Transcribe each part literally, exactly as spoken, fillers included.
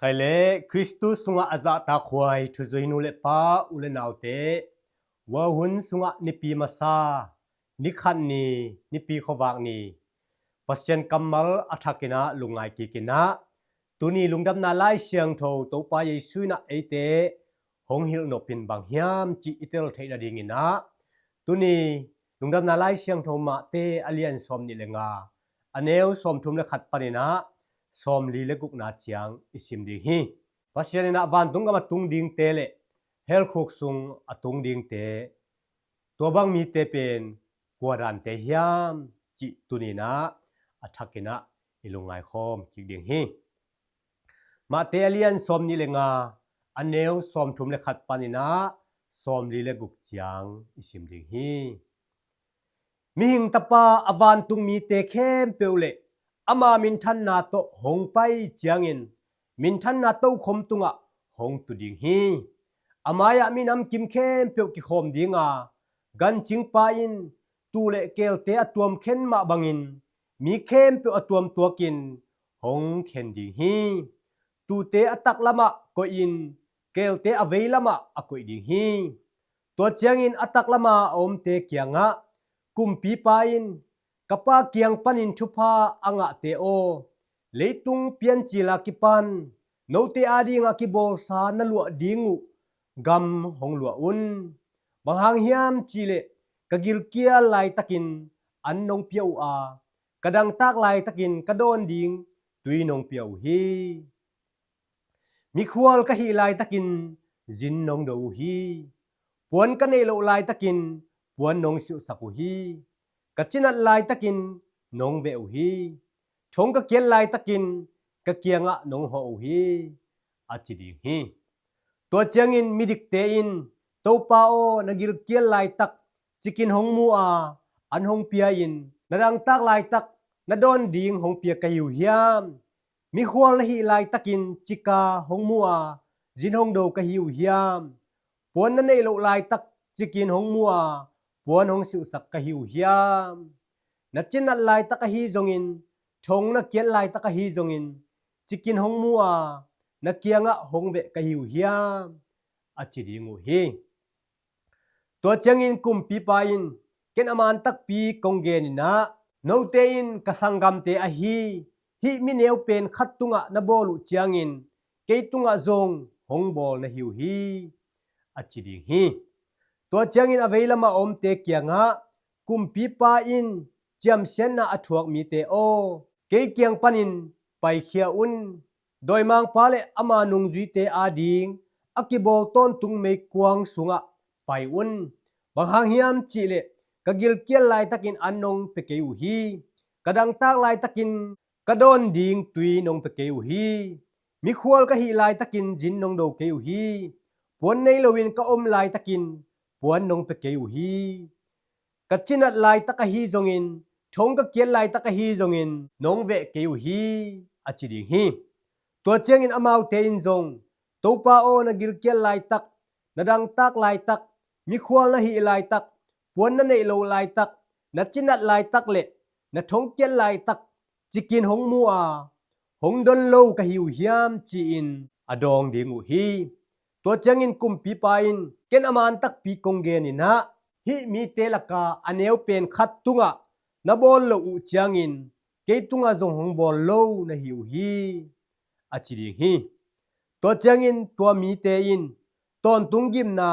Khai le Khristu sungah a zahtakhuai thuzui nu le pa, u le naute, hua hun sungah nipi masa, nikhat ni, nipi khuavak ni, Pasian kammal a thakin ah lungngai kikin ah, tuni lungdamna Lai Siangtho Topa Jesu in ah eite hong hilh nop in bang hiam cih i tel theih nadingin ah, tuni lungdamna Lai Siangtho Mate a lian sawm nih le nga, a neu sawm thum le khat panin ah sawm li le gukna ciang i sim ding hi. Pasian in ah vantung gam a tung dingte le hell khuk sung a tung dingte, tua bang mite pen kua dante hiam cih tuni in ah a thakin ah i lungngai khawm kik ding hi. Mate a lian sawm nih le nga, a neu sawm thum le khat panin ah sawm li le guk ciang i sim ding hi. Mihing Tapa a vantung mite khempeuh le ama minthanna tawh hong pai ciangin, minthanna tokhom tungah hong tu ding hi. A mai-ah minam kim khempeuh kikhawm ding a, gancingpa in tuu le keelte a tuam khen mah bangin, mi khempeuh a tuam tuakin hong khen ding hi. Tuute a taklamah koihin, keelte a veilamah a koih ding hi. Tua ciangin a taklama a omte kiangah, Kumpipa in, ka Pa kiang panin thupha a ngahte aw, leitung piancil a kipan note adinga kibawlsa na luah ding uh gam hong luah un. Bang hang hiam cihleh ka gilkial laitakin an nong pia uh a, ka dangtak laitakin ka dawn ding tui nong pia uh hi. Mikhual ka hih laitakin zin nong do uh hi. Puan ka neih loh laitakin puan nong silhsak uh hi. Ka cinat laitakin nong veh uh hi. Thong ka kiat laitakin ka kiangah nong hawh uh hi, a ci ding hi. Tua ciangin midikte in, Topa aw, na gilkial laitak cikin hong mu a, an hong pia-in, na dangtak laitak na dawn ding hong pia ka hi uh hiam? Mikhual na hih laitakin cika hong mu a, zin hong do ka hi uh hiam? Puan na neih loh laitak cikin hong mu a, puan hong silhsak ka hi uh hiam? Na cinat laitak ahi zongin, thong na kiat laitak ahi zongin, cikin hong mu a, na kiangah hong veh ka hi uh hiam? A ci ding uh hi. Tua ciangin kumpipa in, ken a man takpi kong genin ah, note in ka sanggamte ahi hih mi neu pen khat tungah na bawl uh ciangin, kei tungah zong hong bawl na hi uh hi, a ci ding hi. Tua ciangin a veilamah a omte kiangah, kumpipa in ciamsiatna a thuak mite aw, kei kiang panin paikhia un. Dawimangpa le ama nungzuite ading a kibawl tawntung meikuang sungah pai un. Bang hang hiam cihleh ka gilkial laitakin an nong pia kei uh hi. Ka dangtak laitakin ka dawn ding tui nong pia kei uh hi. Mikhual ka hih laitakin zin nong do kei uh hi. Puan nei loin ka om laitakin puan nong pia kei uh hi. Ka cinat laitak ahi zongin, thong ka kiat laitak ahi zongin nong veh kei uh hi, a ci ding hi. Tua ciangin amaute in zong, Topa aw, na gilkial laitak, na dangtak laitak, mikhual na hih laitak, puan na neih loh laitak, na cinat laitak le na thong kiat laitak cikin hong mu a, hong don lo ka hi uh hiam, ci-in a dawng ding uh hi. Tua ciangin kumpipa in, ken a man takpi kong genin ah, hih mite laka a neu pen khat tungah na bawl loh uh ciangin, kei tungah zong hong bawl lo na hi uh hi, a ci ding hi. Tua ciangin tua mite in tawntung gimna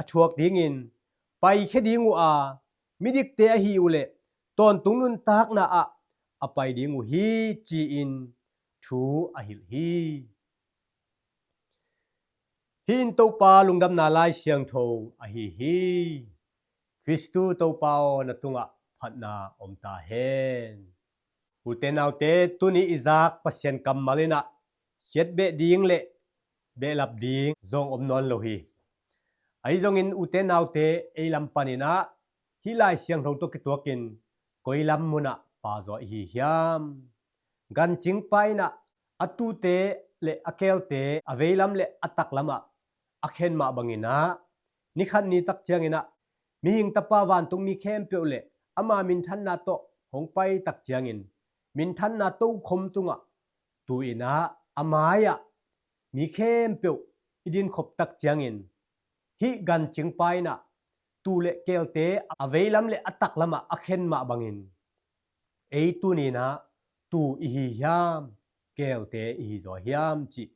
a thuak dingin paikhia ding uh a, midikte ahi uh leh tawntung nuntakna ah a pai ding uh hi, ci-in thu a hilh hi. Hih in Topa lungdamna Lai Siangtho ahi hi. Khristu Topa aw, na tungah phatna om ta hen. Ute naute, tuni i zak Pasian kammal in ah khiatbeh ding le behlap ding zong om nawn lo hi. Ahi zongin ute naute, ei lam panin ah hih Lai Siangtho tawh kituakin koi lam munah pha zaw i hi hiam? Gancingpa in ah a tuute le a keelte a veilam le a taklamah a khen mah bangin ah, nikhat ni tak ciangin ah, mihing tapa vantungmi khempeuh le ama minthanna tawh hong pai tak ciangin, minthanna tokhom tungah tu-in ah, a mai-ah mi khempeuh i dinkhop tak ciangin hih gancingpa in ah tuu le keelte a veilam le a taklamah a khen mah bangin ei tuni in ah tuu i hi hiam, keelte i hi zaw hiam cih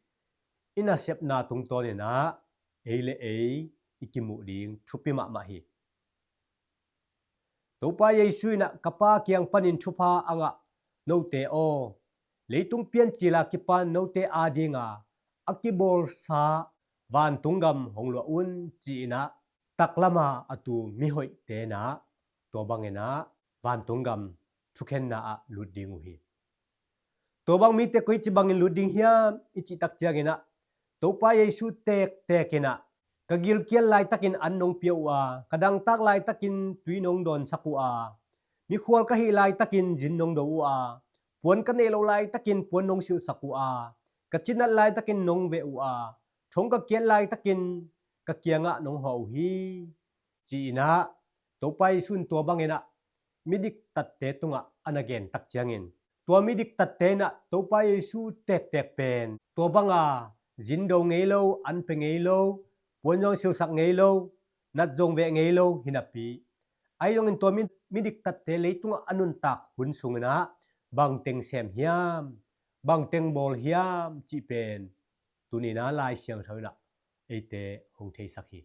i nasepna tungtawn in ah ei le ei i kimuh ding thupi mahmah hi. Topa Jesu in ah ka Pa kiang panin thupha a ngah note aw, leitung piancil a kipan note adinga a kibawlsa vantung gam hong luah un ci-in ah taklama a tuu mihoihte in ah tua bangin ah vantung gam thukhenna ah lut ding uh hi. Tua bang mite koici bangin lut ding hiam i cih tak ciangin ah Topa Jesu tektek in ah ka gilkial laitakin an nong pia uh a, ka dangtak laitakin tui nong dawnsak uh a, mikhual ka hih laitakin zin nong do uh a, puan ka neih loh laitakin puan nong silhsak uh a, ka cinat laitakin nong veh uh a, thong ka kiat laitakin ka kiangah nong hawh uh hi ci-in ah Topa Jesu in tua bangin ah midiktatte tungah a na gen tak ciangin tua midiktatte in ah Topa Jesu tektek pen tua banga zin do ngei lo, an pe ngei lo, puan zong silhsak ngei lo, nat zong veh ngei lo hi napi, ahi zongin tua mi, midiktatte leitungah a nuntak hun sungin ah bangteng sem hiam, bangteng bawl hiam cih pen tuni in ah Lai Siangtho in ah eite hong theisak hi.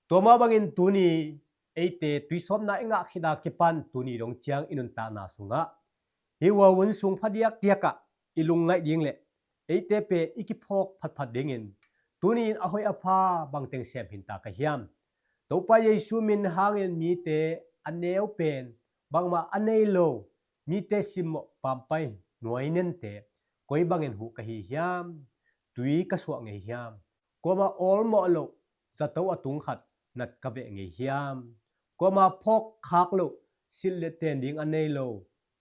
Tua mah bangin tuni eite tuisawpna i ngah khit a kipan tuni dong ciang i nuntakna sungah hih hun sung phadiakdiak ah i lungngaih ding le eite pen i kiphawk phatphat dingin tuni in a hoih a pha bangteng sem hi ta ka hiam, Topa Jesu min hangin mite a neu pen bangmah a nei lo, mite simmawh pampai nuai nente koi bangin huh ka hi hiam, tui ka suah ngei hiam, kuama awlmawh loh zato a tung khat nat ka veh ngei hiam, kuama phawk khak loh silh le ten ding a nei lo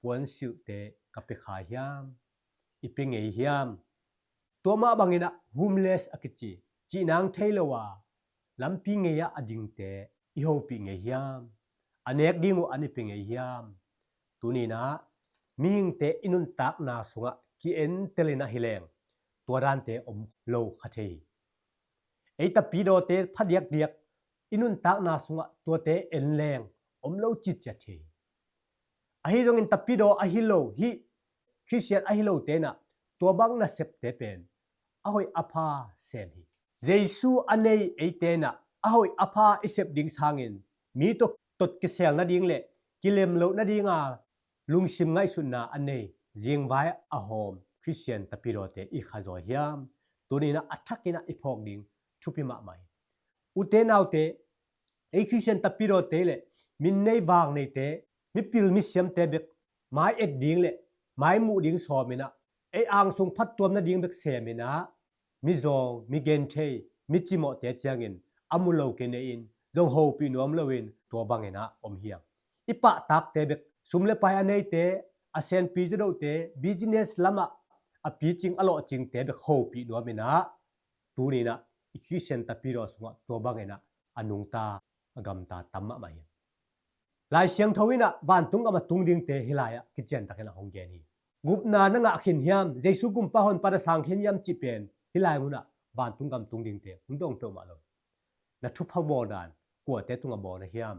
puan silhte ka pia kha hiam, i pia ngei hiam. Tua mah bangin ah homeless a kici, cihnang thei lo a lampi ngei ah a dingte i hopih ngei hiam, a nek ding uh an i pia ngei hiam. Tuni in ah mihingte i nuntakna sungah ki-entel in ah hi leng tua dante om lo kha thei hi. Ei tapidawte phadiakdiak i nuntakna sungah tuate en leng om lo citciat thei hi. Ahi zongin tapidaw ahi lo, hih Khristian ahi lote in ah tua bang nasepte pen a hoih a pha sem hi. Jesu a nei eite in ah a hoih a pha i sep ding sangin mi tawh tot kisel nading le kilem loh nadinga lungsim ngaihsutna a nei, zingvai a hawm Khristian tapidawte i kha zaw hiam. Tuni in ah a thak in ah i phawk ding thupi mahmah hi. Ute naute, ei Khristian tapidawte le min nei vang neite, mipil misiamte bek mai et ding le mai muh ding sawm in ah ei angsung phattuam nading bek sem in ah mizawng, migenthei, micimawhte ciangin a mu lo kei nei-in zong hopih nuam loin tua bangin ah om hi hang. I pahtakte bek, sum le pai a neite, a senpi zadohte, business lamah a picing a lawhcingte bek hopih nuam in ah tuni in ah i Khristian tapidaw sungah tua bangin ah a nungta, a gamta tam mahmah hi. Lai Siangtho in ah vantung gam a tung dingte hih lai-ah kiciantakin ah hong gen hi. Gupna na ngah khin hiam, Jesu gumpa honpa na sang khin hiam cih pen hih lai munah vantung gam tung dingte hong dong peuhmah lo. Na thupha bawl dan kuate tungah bawl na hiam?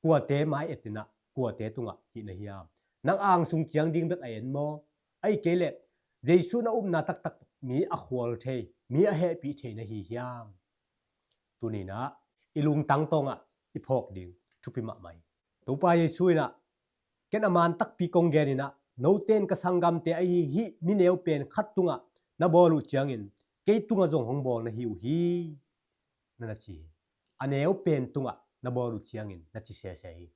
Kuate mai et in ah kuate tungah hih na hiam? Nang angsung ciang ding bek a en maw? Ahih kei leh Jesu na upna taktak mi a khual thei, mi a hehpih thei na hi hiam? Tuni in ah i lungtang tawngah i phawk ding thupi mahmah hi. Topa Jesu in ah ken a man takpi kong gen in ah note in ka sanggamte ahi hih mi neu pen khat tungah na bawl uh ciangin kei tungah zong hong bawl na hi uh hi, na na ci hi. A neu pen tungah na bawl uh ciangin na ci sese hi.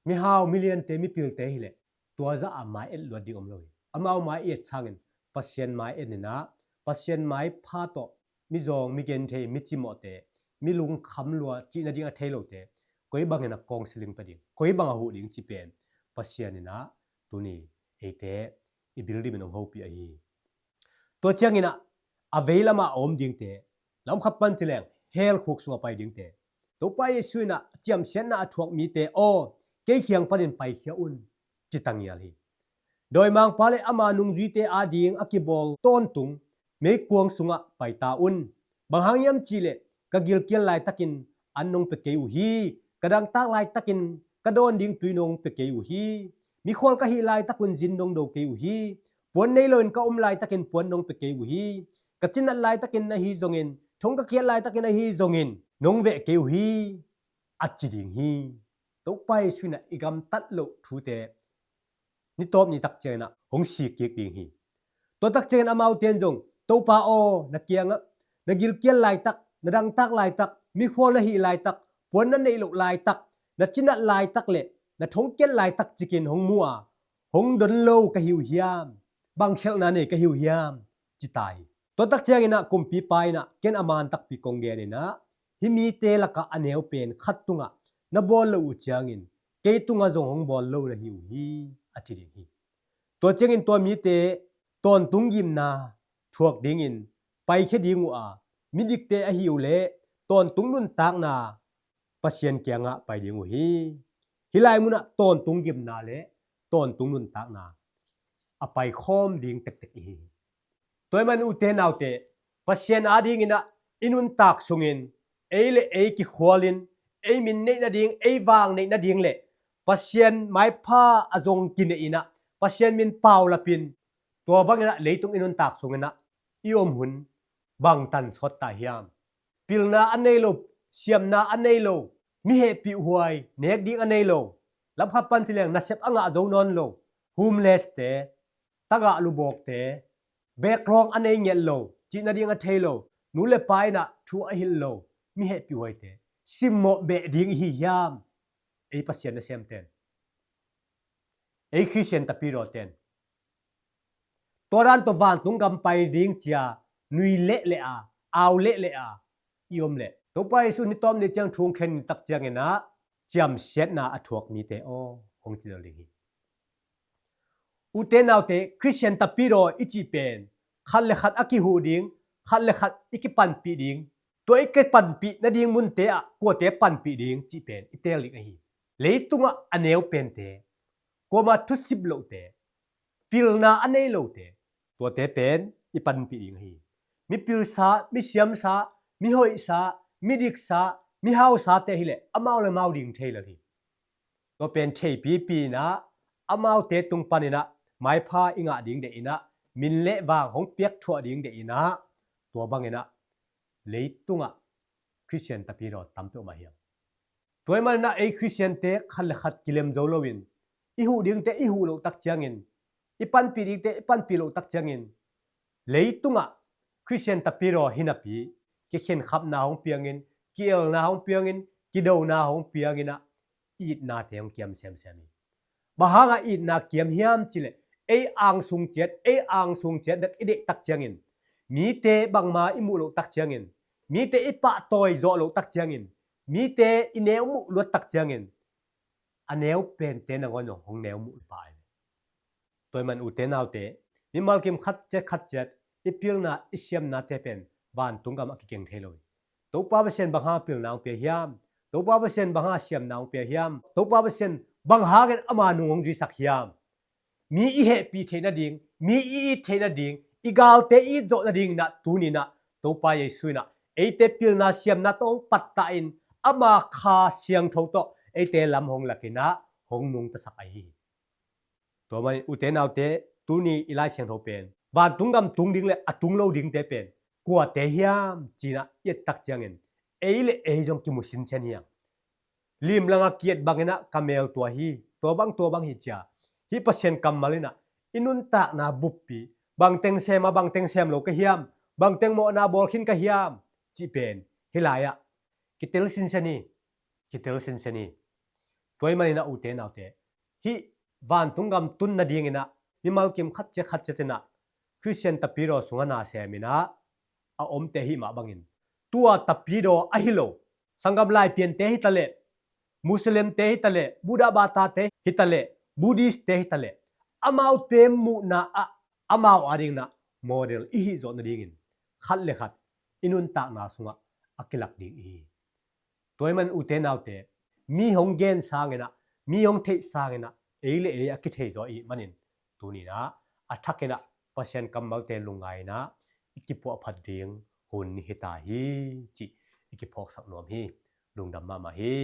Mihau, miliante, mipilte hileh tua zah a mai et luat ding om lo hi. Amau mai i et sangin Pasian mai et in ah Pasian mai pha tawh mizawng, migenthei, micimawhte, mi lungkham lua cih nading a thei lote koi bangin a counselling pia ding, koi bang a huh ding cih pen Pasian in ah tuni eite i bil dimin hong hopih ahi hi. Tua ciangin ah a veilamah a om dingte, lamkhat pan ci leng hell khuk sungah pai dingte, Topa Jesu in ah ciamsiatna a thuak mite aw, kei kiang panin paikhia un, ci tangial hi. Dawimangpa le ama nungzuite ading a kibawl tawntung meikuang sungah pai ta un. Bang hang hiam cihleh ka gilkial laitakin an nong pia kei uh hi. Ka dangtak laitakin ka dawn ding tui nong pia kei uh hi. Mikhual ka hih laitakun zin nong do kei uh hi. Puan nei loin ka om laitakin puan nong pia kei uh hi. Ka cinat laitakin ahi zongin, thong ka khiat laitakin ahi zongin nong veh kei uh hi, a ci ding hi. Topa Jesuh in ah i gamtat loh thute ni tawp ni tak ciangin ah hong sik kik ding hi. Tua tak ciangin amaute in zong, Topa aw, na kiangah na gilkial laitak, na dangtak laitak, mikhual na hih laitak, puan na neih loh laitak, na cinat laitak le na thongkiat laitak cikin hong mu a, hong don lo ka hi uh hiam? Bang khialhna nei ka hi uh hiam? Ci ta hi. Tua tak ciangin ah kumpipa in ah ken a man takpi kong gen in ah, hih mite lakah a neu pen khat tungah na bawl loh uh ciangin kei tungah zong hong bawl lo na hi uh hi, a ci ding hi. Tua ciangin tua mite tawntung gimna thuak dingin paikhia ding uh a, midikte ahi uh leh tawntung nuntakna Pasian kiangah pai ding uh hi. Hih lai munah tawntung gimna le tawntung nuntakna a paikhawm ding tektek i hi hi. Tua ahih man ute naute, Pasian adingin ah i nuntak sungin ei le ei kikhualin, ei min neih nading, ei vang neih nading le Pasian maipha a zong kineih in ah, Pasian min paulapin, tua bangin ah leitung i nuntak sungin ah i om hun bang tan sawt ta hiam? Pilna a nei lo, siamna a nei lo, mi hehpih huai nek ding a nei lo, lamkhat pan ci leng nasep a ngah zo nawn lo, homeless-te, tagah lubawkte, beeklawng a nei ngiat lo, cih nading a thei lo, nu le pa in ah thu a hilh lo, mi hehpih huaite simmawh beh ding i hi hiam? Ei Pasian nasemten, ei Khristian tapidawten, tua dan tawh vantung gam pai ding cia nui lehleh a, au lehleh a i om leh, Topa Jesuh ni tawp ni ciang thu hong khen ni tak ciangin ah ciamsiatna a thuak mite aw, hong ci lo ding hi. Ute naute, Khristian tapidaw i cih pen khat le khat a kihuh ding, khat le khat i kipanpih ding. Tua i kipanpih nading munte ah kuate panpih ding cih pen i teel ding ahi. Leitungah a neu pente, kuama thusip lohte, pilna a nei lote, tuate pen i panpih ding ahi. Mi pilsa, mi siamsa, mi hoihsa, mi diksa, mi hausate hileh amau le amau ding thei lo hi. Tua pen theipipi in ah amaute tung panin ah maipha i ngah ding deih in ah, min le vang hong piak thuah ding deih in ah, tua bangin ah leitungah Khristian tapidaw tampi om ahi hiam? Tua ahih manin ah ei Khristiante khat le khat kilem zo loin, i huh dingte i huh loh tak ciangin, i panpih dingte i panpih loh tak ciangin, leitungah Khristian tapidaw hi napi kikhenkhapna hong piangin, ki-elna hong piangin, kidona hong piangin ah itnate hong kiam semsem hi. Bang hangah itna kiam hiam cihleh, ei angsung ciat, ei angsung ciat bek i deih tak ciangin, mite bangma i muh loh tak ciangin, mite i pahtawi zawh loh tak ciangin, mite i neu muh luat tak ciangin, a neu pente nangawn zong hong neu muh pah hi. Tua ahih man ute naute, mimal kim khat ciat khat ciat i pilna i siamnate pen vantung gamah kikeng thei lo hi. Topa Pasian bang hang pilna hong pia hiam? Topa Pasian bang hang siamna hong pia hiam? Topa Pasian bang hangin ama nung hong zuisak hiam? Mi i hehpih theih nading, mi i it theih nading, i galte i it zawh nading in ah tuni in ah Topa Jesuh in ah eite pilna siamna tawh hong pattah in, ama Kha Siangtho tawh eite lam hong lak in ah hong nungtasak ahi hi. Tua manin ute naute, tuni i Lai Siangtho pen vantung gam tung ding le a tung lo dingte pen kuate hiam ci-in ah i et tak ciangin ei le ei zong kimu sinsen hi hang. Limlangah kiat bangin ah ka mel tua hi, tua bang tua bang hi cia, hih Pasian kammal in ah i nuntakna buppi, bangteng sem a bangteng sem lo ka hiam, bangteng mawhna bawl khin ka hiam cih pen hih lai-ah kitel sinsen hi. Kitel sinsen hi. Tua ahih manin ah ute naute, hih vantung gam tun nadingin ah mimal kim khat ciat khat ciat in ah Khristian tapidaw sungah na sem in ah a omte ahih mah bangin, tua tapidaw ahi lo, sanggam Laipiante hi taleh, Muslimte hi taleh, Buddha batate hi taleh, Buddhistte hi taleh, amaute muhna ah amau adingin ah model i hih zawh nadingin khat le khat i nuntakna sungah a kilak ding i hi. Tua ahih man ute naute, mi hong gen sangin ah, mi hong theih sangin ah ei le ei a kithei zaw i hih manin tuni in ah a thakin ah Pasian kammalte lungngai in ah i kipuahphat ding hun hi ta hi cih i kiphawksak nuam hi. Lungdam mahmah hi.